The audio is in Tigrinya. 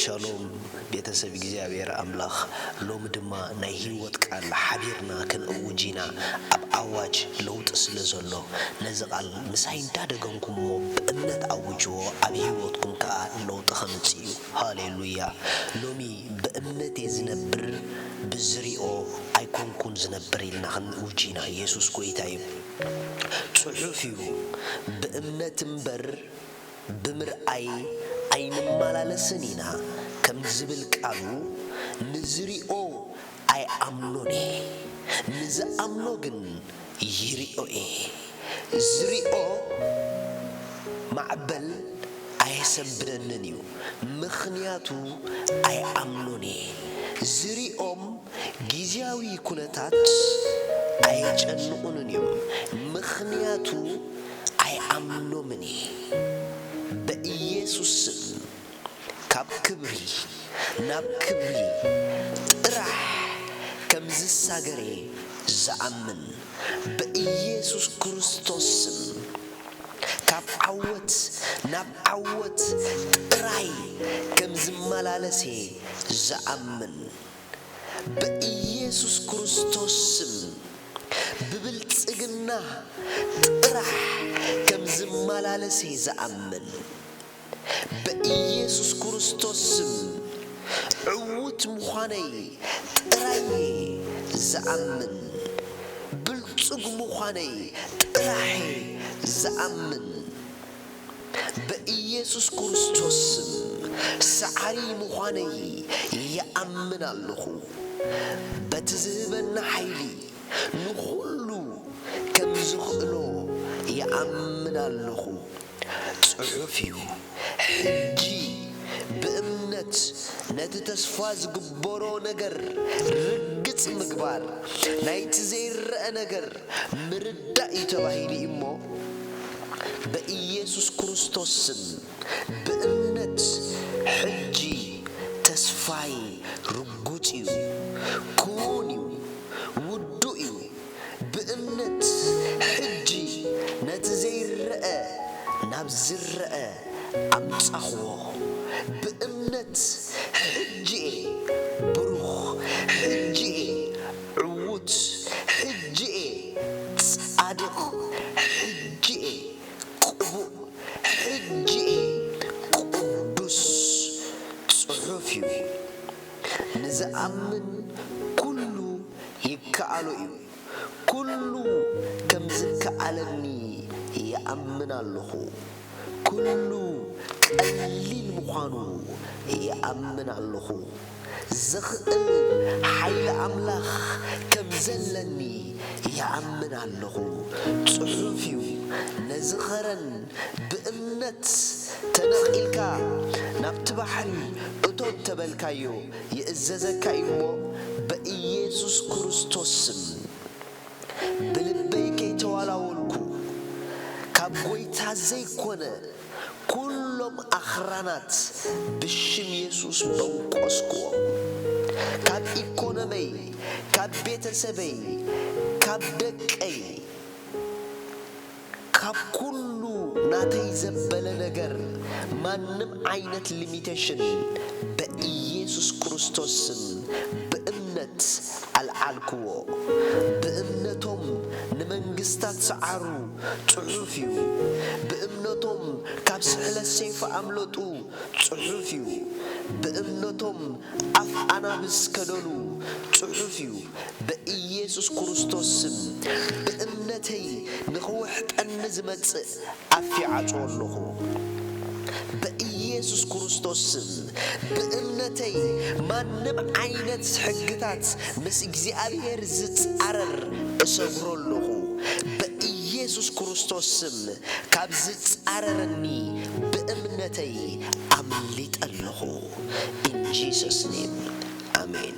ሻሎም ቤተሰብ እግዚኣብሔር ኣምላኽ፣ ሎሚ ድማ ናይ ህይወት ቃል ሓቢርና ክንእውጅ ኢና። ኣብ ኣዋጅ ለውጢ ስለ ዘሎ፣ ነዚ ቃል ምሳይ እንዳደገምኩሞ ብእምነት ኣውጅዎ፣ ኣብ ህይወትኩም ከኣ ለውጢ ከምጽእ እዩ። ሃሌሉያ! ሎሚ ብእምነት እየ ዝነብር፣ ብዝሪኦ ኣይኮንኩን ዝነብር ኢልና ክንእውጅ ኢና። ኢየሱስ ጎይታ እዩ። ጽሑፍ እዩ፣ ብእምነት እምበር ብምርኣይ ኣይንመላለስን ኢና ከም ዝብል ቃሉ፣ ንዝሪኦ ኣይኣምኖን እየ፣ ንዝኣምኖ ግን ይሪኦ እየ። ዝሪኦ ማዕበል ኣየሰንብደንን እዩ፣ ምኽንያቱ ኣይኣምኖን እየ። ዝሪኦም ግዝያዊ ኩነታት ኣየጨንቑንን እዮም፣ ምኽንያቱ ኣይኣምኖምን እየ። በኢየሱስ ስም ካብ ክብሪ ናብ ክብሪ ጥራሕ ከም ዝሳገር እየ ዝኣምን። በኢየሱስ ክርስቶስ ስም ካብ ዓወት ናብ ዓወት ጥራይ ከም ዝመላለስ እየ ዝኣምን። በኢየሱስ ክርስቶስ ስም ብብልጽግና ጥራሕ ከም ዝመላለስ እየ ዝኣምን። በኢየሱስ ክርስቶስ ስም ዕዉት ምዃነይ ጥራይ እየ ዝኣምን። ብልጹግ ምዃነይ ጥራሕ እየ ዝኣምን። በኢየሱስ ክርስቶስ ስም ሰዓሪ ምዃነይ ይኣምን ኣለኹ። በቲ ዝህበኒ ሓይሊ ንኹሉ ከም ዝኽእሎ ይኣምን ኣለኹ። ጽሑፍ እዩ። ሕጂ ብእምነት ነቲ ተስፋ ዝግበሮ ነገር ርግጽ ምግባር፣ ናይቲ ዘይረኣ ነገር ምርዳእ እዩ ተባሂሉ እዩ እሞ፣ በኢየሱስ ክርስቶስ ስም ብእምነት ሕጂ ተስፋይ ርጉጽ እዩ። ክውን እዩ። ውዱእ እዩ። ብእምነት ሕጂ ነቲ ዘይረኣ ናብ ዝረኣ ኣምጻኽዎ። ብእምነት ሕጂ እየ ብሩኽ፣ ሕጂ እየ ዕዉት፣ ሕጂ እየ ጻድቕ፣ ሕጂ እየ ቅቡእ፣ ሕጂ እየ ቅዱስ። ጽሑፍ እዩ። ንዝኣምን ኩሉ ይከኣሎ እዩ። ኩሉ ከም ዝከኣለኒ ይኣምን ኣለኹ። ኩሉ ቀሊል ምዃኑ ይኣምን ኣለኹ። ዘኽእል ሓይሊ ኣምላኽ ከም ዘለኒ ይኣምን ኣለኹ። ጽሑፍ እዩ። ነዚ ኸረን ብእምነት ተነቒልካ ናብቲ ባሕሪ እቶ እንተበልካዮ ይእዘዘካ እዩ እሞ፣ በኢየሱስ ክርስቶስ ስም ብልበይ ከይተዋላወልኩ፣ ካብ ጐይታ ዘይኮነ ኩሎም ኣኽራናት ብሽም የሱስ በንቆስክዎም። ካብ ኢኮኖመይ፣ ካብ ቤተሰበይ፣ ካብ ደቀይ፣ ካብ ኩሉ ናተይ ዘበለ ነገር፣ ማንም ዓይነት ሊሚቴሽን በኢየሱስ ክርስቶስ ስም ብእምነት ኣልዓልክዎ። ብእምነቶም ንመንግስታት ሰዓሩ፣ ጽሑፍ እዩ። ብእምነቶም ካብ ስሕለት ሰይፊ ኣምለጡ፣ ጽሑፍ እዩ። ብእምነቶም ኣፍ ኣናብስ ከደኑ፣ ጽሑፍ እዩ። በኢየሱስ ክርስቶስ ስም ብእምነተይ ንኽውሕጠኒ ዝመጽእ ኣፍ ይዓጽዎ ኣለኹ። በኢየሱስ ክርስቶስ ስም ብእምነተይ ማንም ዓይነት ሕግታት ምስ እግዚኣብሔር ዝጻረር እሰብሮ ኣለኹ። በኢየሱስ ክርስቶስ ስም ካብ ዝጻረረኒ ብእምነተይ ኣምሊጠ ኣለኹ። In Jesus name, ኣሜን።